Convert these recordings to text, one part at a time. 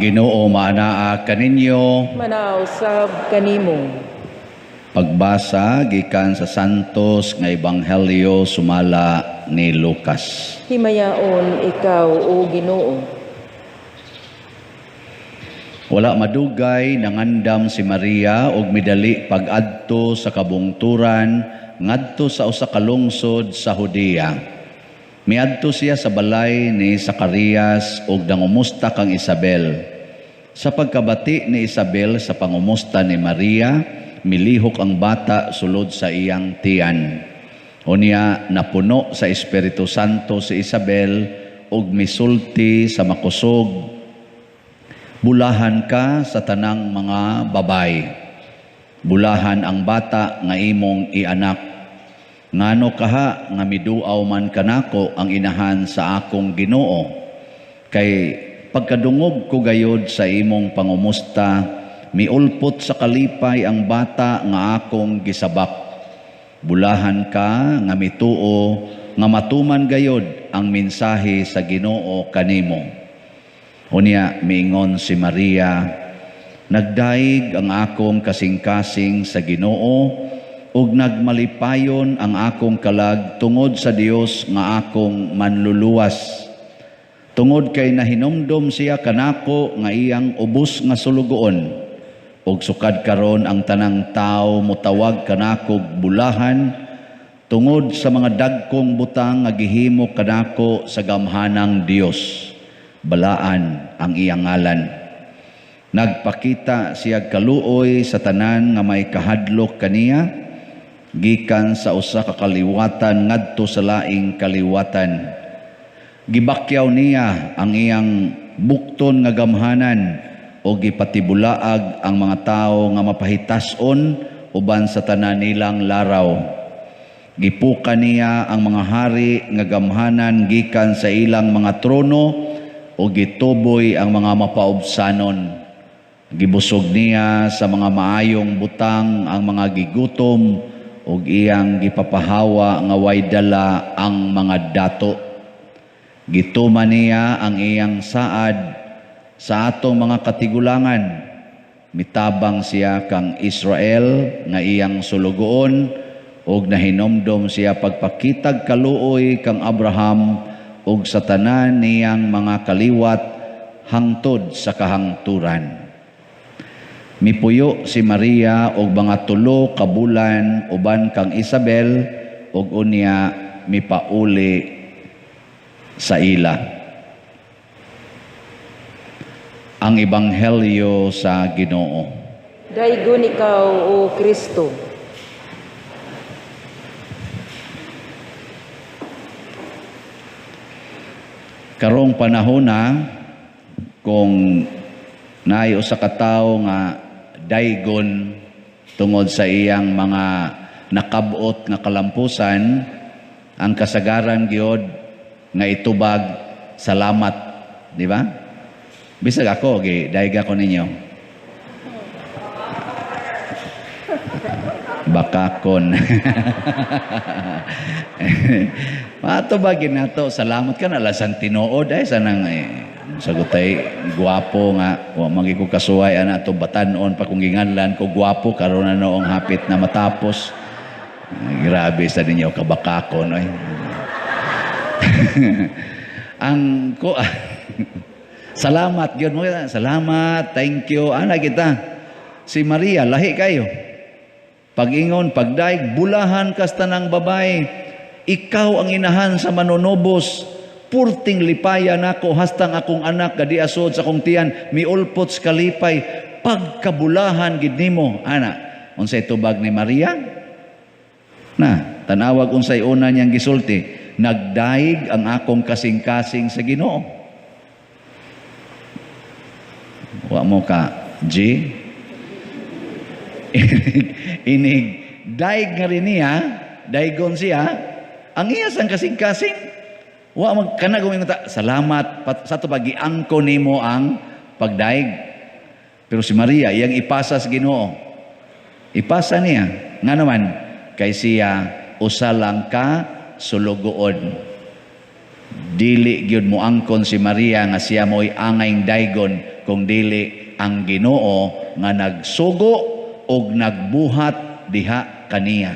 Ginoo maanaa kaninyo. Manausab kanimo. Pagbasa gikan sa Santos nga Ebanghelyo sumala ni Lucas. Himayaon ikaw, o Ginoo. Wala madugay nangandam si Maria og midali pag-adto sa kabungturan ngadto sa usa ka lungsod sa Judea. Miadto siya sa balay ni Zacarias og nangumusta kang Isabel. Sa pagkabati ni Isabel sa pangumusta ni Maria, milihok ang bata sulod sa iyang tiyan. Unya napuno sa Espiritu Santo si Isabel og misulti sa makusog, "Bulahan ka sa tanang mga babay. Bulahan ang bata nga imong ianak. Ngano kaha nga miduaw man kanako ang inahan sa akong Ginoo? Kay pagkadungog ko gayod sa imong pangumusta, miulpot sa kalipay ang bata nga akong gisabak. Bulahan ka nga mituo nga matuman gayod ang mensahe sa Ginoo kanimo." Unya miingon si Maria, "Nagdaig ang akong kasing-kasing sa Ginoo ug nagmalipayon ang akong kalag tungod sa Dios nga akong manluluwas. Tungod kay nahinumdom siya kanako nga iyang ubos nga sulugoon. Ug sukad karon ang tanang tawo motawag kanakog bulahan tungod sa mga dagkong butang nga gihimo kanako sa gamhanang Dios. Balaan ang iyang ngalan. Nagpakita siya kaluoy sa tanan nga may kahadlok kaniya, gikan sa usa ka kaliwatan ngadto sa laing kaliwatan. Gibakyaw niya ang iyang bukton nga gamhanan o gipatibulaag ang mga tawo nga mapahitas-on uban sa tanan nilang laraw. Gipuka niya ang mga hari nga gamhanan gikan sa ilang mga trono o gituboy ang mga mapaubsanon. Gibusog niya sa mga maayong butang ang mga gigutom ug iyang gipapahawa nga way dala ang mga dato. Gituman niya ang iyang saad sa atong mga katigulangan. Mitabang siya kang Israel nga iyang sulugoon ug nahinomdom siya pagpakitag kaluoy kang Abraham ug sa tanan niyang mga kaliwat hangtod sa kahangturan." Mipuyo si Maria og mga 3 ka bulan uban kang Isabel ug unya mipauli sa ila. Ang Ebanghelyo sa Ginoo. Daygon ikaw, o Kristo. Karong panahon na kung naay usa ka tawo nga daygon tungod sa iyang mga nakabot nga kalampusan, ang kasagaran gyud nga itubag salamat, di ba? Bisag ako, dayga ko ninyo. Bakakon. Matubagin nato, salamat ka na lasan tinuod ay sanang sagutay guwapo nga wa man gyud ko kasuway ana to batan-on pa kung ginganlan ko guwapo karon na noong hapit na matapos. Ay, grabe sa ninyo kabakakon oy. Ang ko salamat gyud mo, salamat, thank you ana kita. Si Maria lahi kayo. Pag-ingon, pagdaig, bulahan kas tanang babae. Ikaw ang inahan sa manunubos. Purting lipaya nako hastang akong anak kadi asod sa akong tiyan, miulpot sa kalipay. Pagkabulahan gid nimo, ana. Unsay tubag ni Maria? Na, tanawag unsay una niyang gisulti, nagdaig ang akong kasing-kasing sa Ginoo. Wa mo ka, G? Inig daig nga rin niya, daigon siya, ang iya sang kasing-kasing. Wa mag kana guming ta, salamat pat, sa to pagiangko nimo ang pagdaig. Pero si Maria iyang ipasa sa Ginoo. Ipasa niya nga naman kay siya usa lang ka sulugoon. Dili gyud mo angkon si Maria nga siya mo'y angayng daygon kung dili ang Ginoo nga nagsugo og nagbuhat diha kaniya.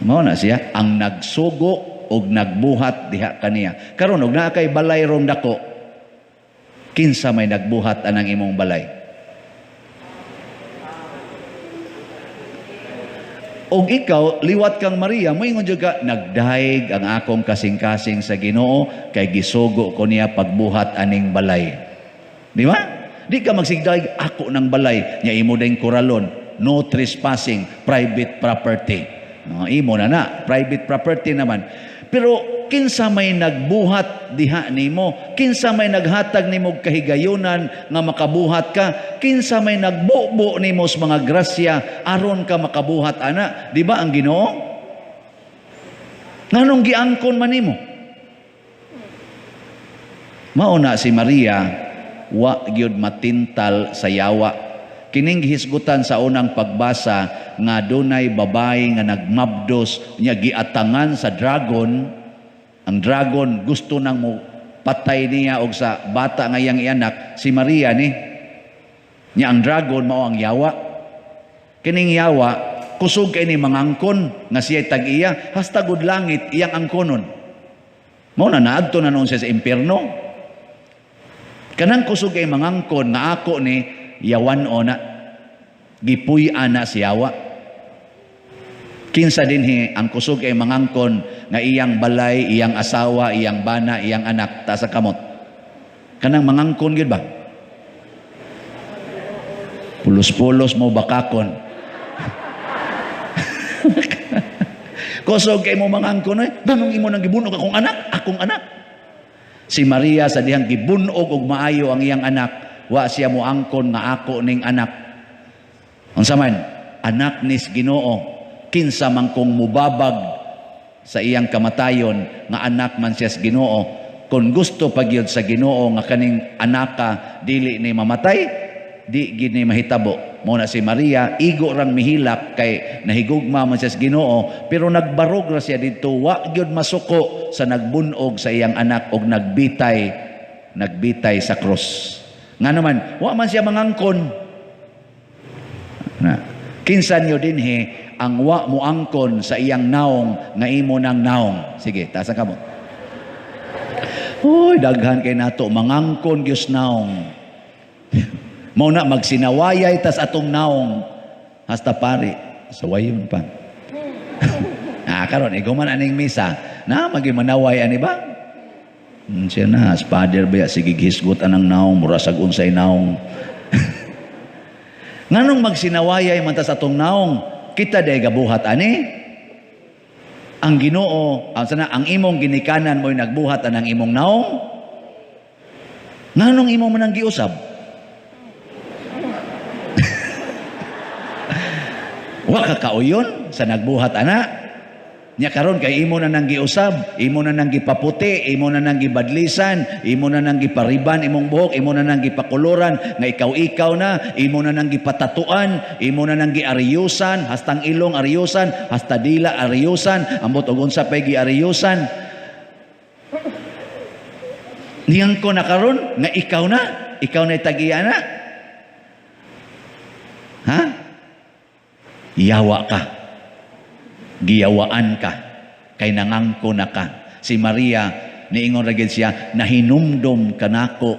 Mao na siya ang nagsugo og nagbuhat diha kaniya. Karon, og naa kay balay rong dako, kinsa may nagbuhat anang imong balay? Og ikaw, liwat kang Maria, moingon jud ka, "Nagdayeg ang akong kasing-kasing sa Ginoo kay gisugo ko niya pagbuhat aning balay." Di ba? Di ka magsigdayeg, "Ako ng balay," nya imo ding kuralon, "No trespassing, private property." No, imo na na, private property naman. Pero kinsa may nagbuhat diha nimo? Kinsa may naghatag nimo kahigayunan nga makabuhat ka? Kinsa may nagbubo nimo sa mga grasya aron ka makabuhat ana? Di ba ang Ginoo? Nganong giangkon man nimo? Mao na si Maria, wa gyud matintal sa yawa. Kining gihisgutan sa unang pagbasa nga dunay babae nga nagmabdos niya, giatangan sa dragon. Ang dragon gusto nang mo patay niya og sa bata nga iyang ianak. Si Maria ni niya. Ang dragon mao ang yawa. Kining yawa, kusog kay ni mangangkon nga siya tag-iya, hasta gud langit iyang angkonon. Mao na naadto na noon siya sa impierno. Kanang kusog kay mangangkon nga ako ni, yawan o na, gipuy-an na si yawa. Kinsa dinhi ang kusog kay mangangkon nga iyang balay, iyang asawa, iyang bana, iyang anak? Taas sa kamot. Kanang mangangkon gyud ba? Pulos-pulos mo bakakon. Kusog kay mo mangangkon, eh. Ganong imo nang gibunog akong anak, akong anak. Si Maria, sa dihang gibunog og maayo ang iyang anak, wa siya moangkon nga ako ning anak. Unsa man, anak nis Ginoo, kinsa man kung mubabag sa iyang kamatayon nga anak man siya sa Ginoo. Kung gusto pagyud sa Ginoo nga kaning anaka dili ni mamatay, di gid ni mahitabo. Mo na si Maria, igo rang mihilak kay nahigugma man siya sa Ginoo, pero nagbarog ra siya didto, wa gyud masuko sa nagbunog sa iyang anak og nagbitay sa krus. Nga naman, wa man siya mangangkon. Na, kinsa niyo dinhi ang wa moangkon sa iyang naong nga imo nang naong? Sige, taas ang kamot. Uy, daghan kay nato mangangkon gyud naong. Mao na magsinawayay tas atong naong hasta pari sawayon pa. Karon ikaw man aning misa na magi manaway ani ba? Siya na, as father ba, sige hisgot anang naong, mura sag unsay naong. Nganong magsinawayay man tas atong naong? Kita day gabuhat ani? Ang Ginoo, ang sana ang imong ginikanan mo'y nagbuhat anang imong naong? Nganong imo man ang giusab? Wa ka kauyon sa nagbuhat ana? Nya karon kay imo na nang giusab, imo na nang gipaputi, imo na nang gibadlisan, imo na nang gipariban imong buhok, imo na nang gipakuluran nga ikaw-ikaw na, imo na nang gipatatuan, imo na nang giariyusan, hastang ilong ariyusan, hasta dila ariyusan, ambot og unsa pay giariyusan. Niyang ko na karon nga ikaw na tag-iya na. Ha? Yawa ka. Giyawaan ka kay nangangko na ka. Si Maria, niingon ra gid siya, "Nahinumdom kanako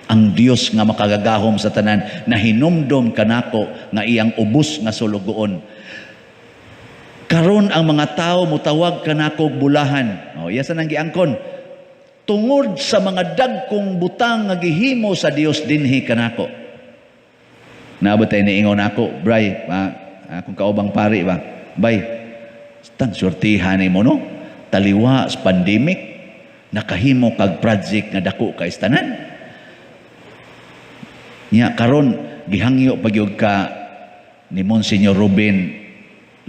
ang Dios nga makagagahom sa tanan, nahinumdom kanako nga iyang ubos nga sulugoon. Karon ang mga tao mutawag kanako og bulahan." Oh, iya sa nang giangkon tungod sa mga dagkong butang nga gihimo sa Dios dinhi kanako. Naabot tay niingon ako, "Bray, akong kaubang pari ba, bay, tang surtihan nimo no, taliwa sa pandemic, nakahimo kag project nga dako kay tanan. Nya karon gihangyo pagyud ka ni Monsignor Ruben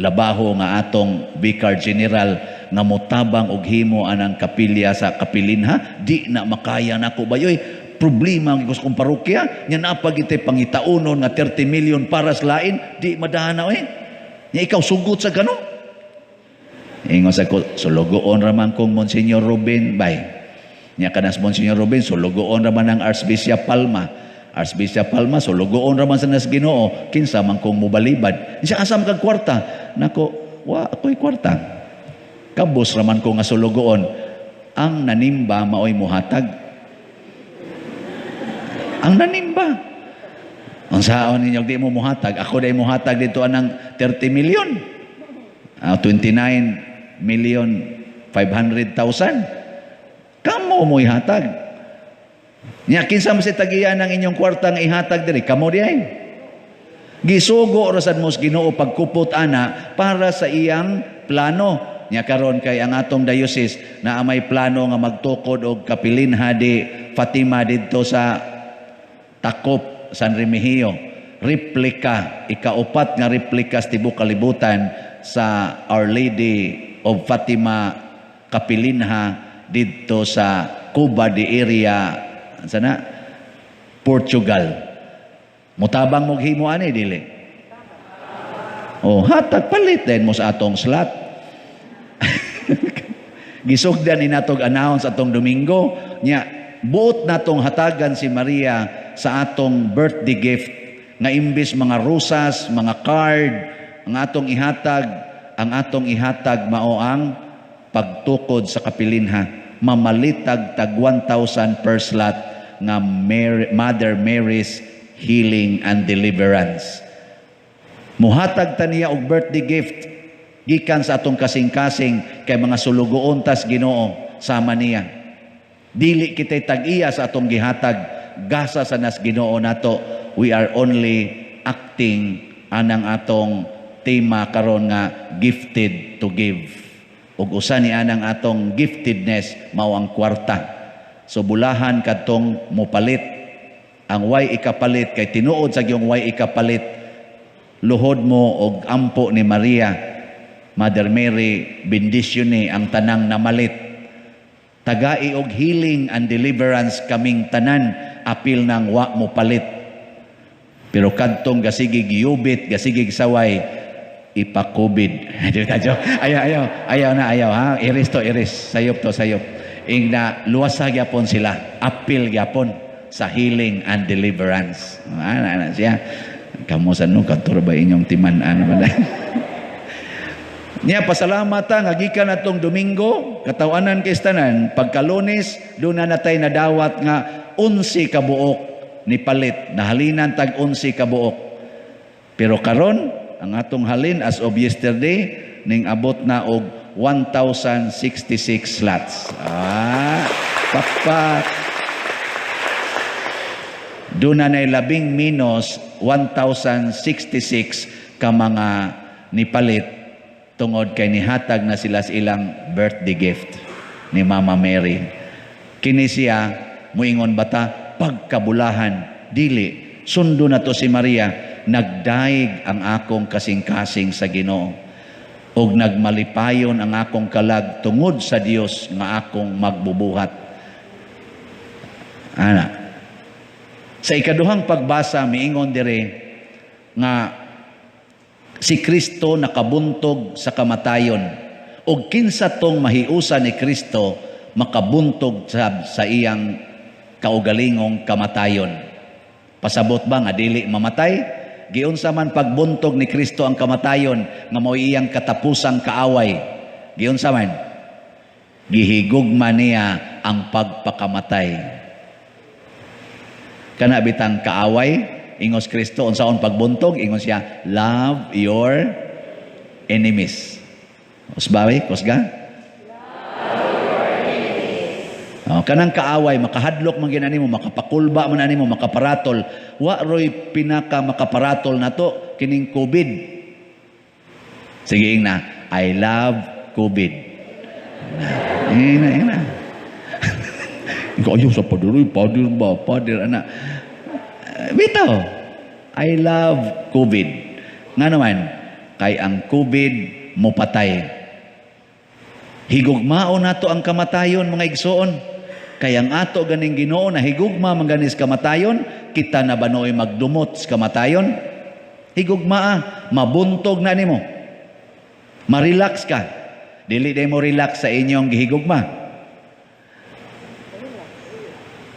Labaho nga atong Vicar General nga motabang og himo anang kapilya sa Kapilinha. Di na makaya nako bayoy, problema ang kong parokya nya napag itay pangitaunon nga 30 million para sa lain, di madana oy. Nya ikaw sugot sa gano." Ingon sa ko, sulugoon raman kong Monsignor Ruben, bay. Nya kanas Monsignor Ruben, sulugoon raman ang Archbishop Palma. Archbishop Palma, sulugoon raman sa nas Ginoo, kinsa man kong mubalibad. Siya, asa man kag kwarta? Nako, wa ako'y kwarta. Kabus raman ko nga sulugoon. Ang nanimba maoy muhatag. Ang nanimba. Unsaon ninyo di mo muhatag? Ako day muhatag dito anang 30 million. 29 million 500,000. Kamo mo ihatag. Nya kinsa man si tagiya ng inyong kwarta nga ihatag diri? Kamo di ay. Gisugo ra sad mo sa Ginoo pagkupot ana para sa iyang plano. Nya karon kay ang atong diocese na may plano nga magtukod og kapilinha di Fatima didto sa Takop, San Remigio. Replika, ikaupat nga replika sa tibuok kalibutan sa Our Lady of Fatima Kapilinha didto sa Cuba de area sana, Portugal. Mutabang mo himo ani, dili? Oh, hatag, palit din mo sa atong slot. Gisugdan ni natog announce atong Domingo nya buot natong hatagan si Maria sa atong birthday gift nga imbis mga rosas, mga card ang atong ihatag mao ang pagtukod sa kapilinha. Mamalitag tag 1,000 per slot nga Mary, Mother Mary's Healing and Deliverance. Muhatag ta niya og birthday gift gikan sa atong kasing-kasing kay mga sulugoon tas Ginoo sama niya. Dili kita'y tag-iya sa atong gihatag, gasa sa nas Ginoo nato. We are only acting anang atong tema karon nga gifted to give. Ug usa ni anang atong giftedness mao ang kwarta. So bulahan kadtong mopalit. Ang way ikapalit kay tinuod sa gyung way ikapalit. Luhod mo og ampo ni Maria, Mother Mary, bendisyon ni ang tanang namalit. Tagai og healing and deliverance kaming tanan apil nang wa mo palit. Pero kadtong gasigig yubit, gasigig saway, ipa-COVID. Di ba, joke? Ayaw, ayaw, ayaw na, ayaw, ha? Iris to, iris. Sayop to, sayop. Ingna, luwasa gyapon sila. Apil gyapon sa healing and deliverance. Ana, ana siya. Kamo sa no, kantor ba inyong timan-an man? Niya, pasalamat ta nga gikan atong Domingo, katawanan kay tanan, pagka-Lunes, doon na natay nadawat nga 11 ka buok ni palit, nahalinan tag 11 ka buok. Pero karon, ang atong halin as of yesterday, ning abot na og 1,066 slots. Ah, pakpak. Doon na 'labing menos 1,066 ka mga nipalit tungod kay nihatag na sila sa ilang birthday gift ni Mama Mary. Kini siya, muingon bata, pagkabulahan, dili, sundo na to si Maria, nagdaig ang akong kasing-kasing sa Ginoo. Ug nagmalipayon ang akong kalag tungod sa Dios nga akong magbubuhat. Ana. Sa ikaduhang pagbasa, miingon dire nga si Kristo nakabuntog sa kamatayon. Ug kinsa tong mahiusa ni Kristo makabuntog sa iyang kaugalingong kamatayon? Pasabot ba nga dili mamatay? Giunsa man pagbuntog ni Kristo ang kamatayon nga mao iyang katapusang kaaway? Giunsa man? Gihigugma niya ang pagpakamatay. Kana bitang kaaway, ingos Kristo unsaon pagbuntog, ingon siya, "Love your enemies." Usbawi, kusga? Oh, kanang kaaway makahadlok man gina nimo, makapakulba man nimo, makaparatol. Wa roy pinaka makaparatol nato kining COVID. Sige, ingna, "I love COVID." Na, ingna, ingna. Ikaw, ayaw sa pader, uy, pader ba, pader, ana. Bitaw, I love COVID. Nga naman, kay ang COVID mopatay. Higugmao nato ang kamatayon, mga igsoon. Kay ang ato ganing Ginoo na higugma man ganis kamatayon, kita na ba nooy magdumot sa kamatayon? Higugmaa, mabuntog na nimo. Ma-relax ka. Dili day mo relax sa inyong gihigugma.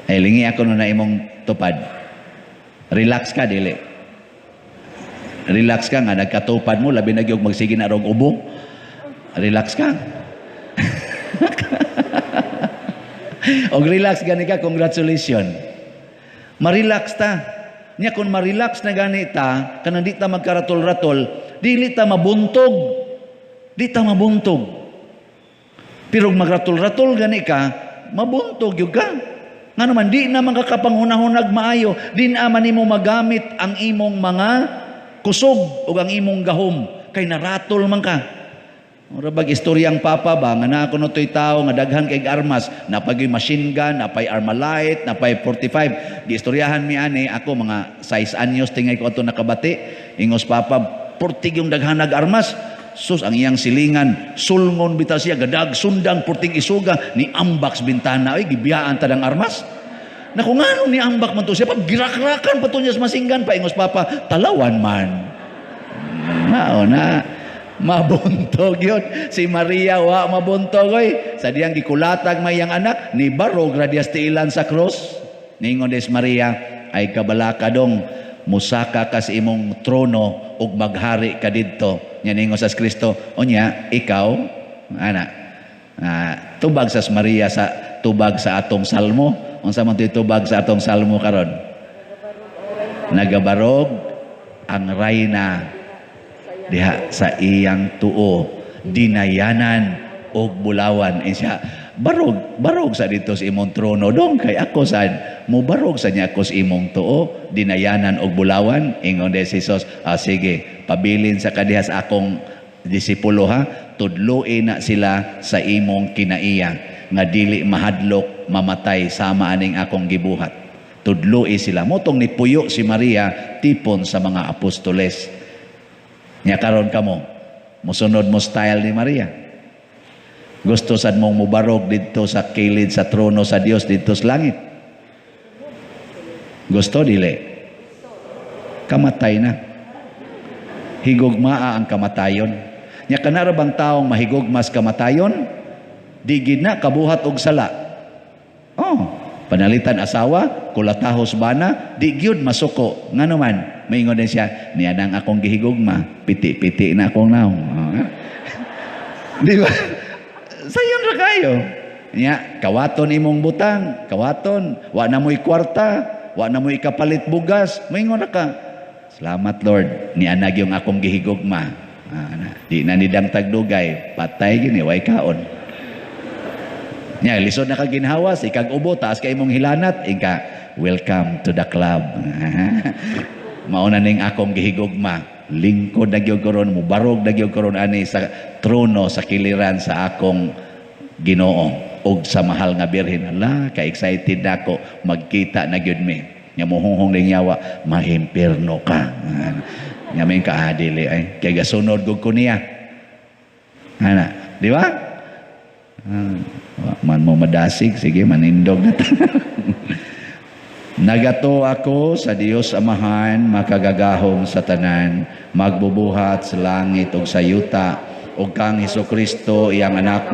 Ay, lingi ako no na imong tupad. Relax ka, dili? Relax ka nga nagkatupad mo, labi na gyud magsige na rog ubo. Relax ka. Og relax gani ka, congratulations. Ma-relax ta. Nya kung ma-relax na gani ta, kanang di ta magkaratol-ratol, dili ta mabuntog. Di ta mabuntog. Pero magratol-ratol gani ka, mabuntog gyud ka. Nga naman, di na makakapanghunahunag maayo, di na man nimo magamit ang imong mga kusog o ang imong gahom, kay naratol man ka. Mura bag istoryang papa ba, nga naa kuno to'y tao nga daghan kay armas, napay machine gun, napay Armalite, napay 45. Giistoryahan mi ani, ako mga 6 anyos tingay ko ato nakabati. Ingos papa, purtig yung daghanag armas. Sus, ang iyang silingan, sulngon bitaw siya, gadag sundang, purting isuga, ni ambak sa bintana, ay, gibiyaan tadang armas. Naku, ngano ni ambak man to siya, pag girakrakan pa to niya sa masinggan pa, ingos papa, talawan man. Mao na, mabuntog yun. Si Maria, wa mabuntog, oy. Sa diyang gikulatag may iyang anak, ni barog radias tiilan sa cross. Ningon des Maria, ay kabalaka dong, musaka ka sa imong trono ug maghari ka didto. Nya ningon sa Kristo, unya ikaw ana, tubag sa Maria sa tubag sa atong salmo. Unsa man to'y tubag sa atong salmo karon? Nagabarog ang rayna diha sa iyang tuo, dinayanan og bulawan. Siya barog barog sa dito sa imong trono dong, kay ako sad mo barog sa niya ako sa imong tuo, dinayanan og bulawan. Ingon des Jesus, sige, pabilin sa kadiha sa akong disipulo ha, tudloi na sila sa imong kinaiya nga dili mahadlok mamatay sama aning akong gibuhat. Tudloi sila. Motong nipuyo si Maria tipon sa mga apostoles. Nya karon kamo, musunod mo style ni Maria. Gusto sad mong mubarog didto sa kilid sa trono sa Dios didto sa langit. Gusto dili? Kamatay na. Higugmaa ang kamatayon. Nya kanara bang taong mahigugmas kamatayon? Di gid na kabuhat og sala. Oh, panalitan asawa, kulatahos bana, di gyud masuko. Ngano man, maingon din siya, niya nang akong gihigugma, piti-piti na akong naong. Oh, di ba? Sayon ra kayo. Nya, kawaton imong butang, kawaton, wa na mo'y kwarta, wa na mo'y kapalit bugas, maingon ra ka. Salamat Lord, nianag yung akong gihigugma. Na, di na nidang tagdugay, patay gini, way kaon. Nya, lisod na ka ginhawas, ikag ubo, taas ka imong hilanat, ika, welcome to the club. Mauna ning akong gihigugma, lingkod na gyud karon, mubarog na gyud karon ani sa trono sa kiliran sa akong Ginoo og sa mahal nga Birhen. Hala, ka-excited na ako, magkita na gyud mi. Nya muhunghong ning yawa, mahimpirno ka. Nya may kaadili ay kay gasunod gud ko niya. Ana, di ba? Man mo madasig, sige manindog na ta. Nagato ako sa Dios Amahan, makagagahom sa tanan, magbubuhat sa langit ug sa yuta, ug kang Hesukristo iyang anak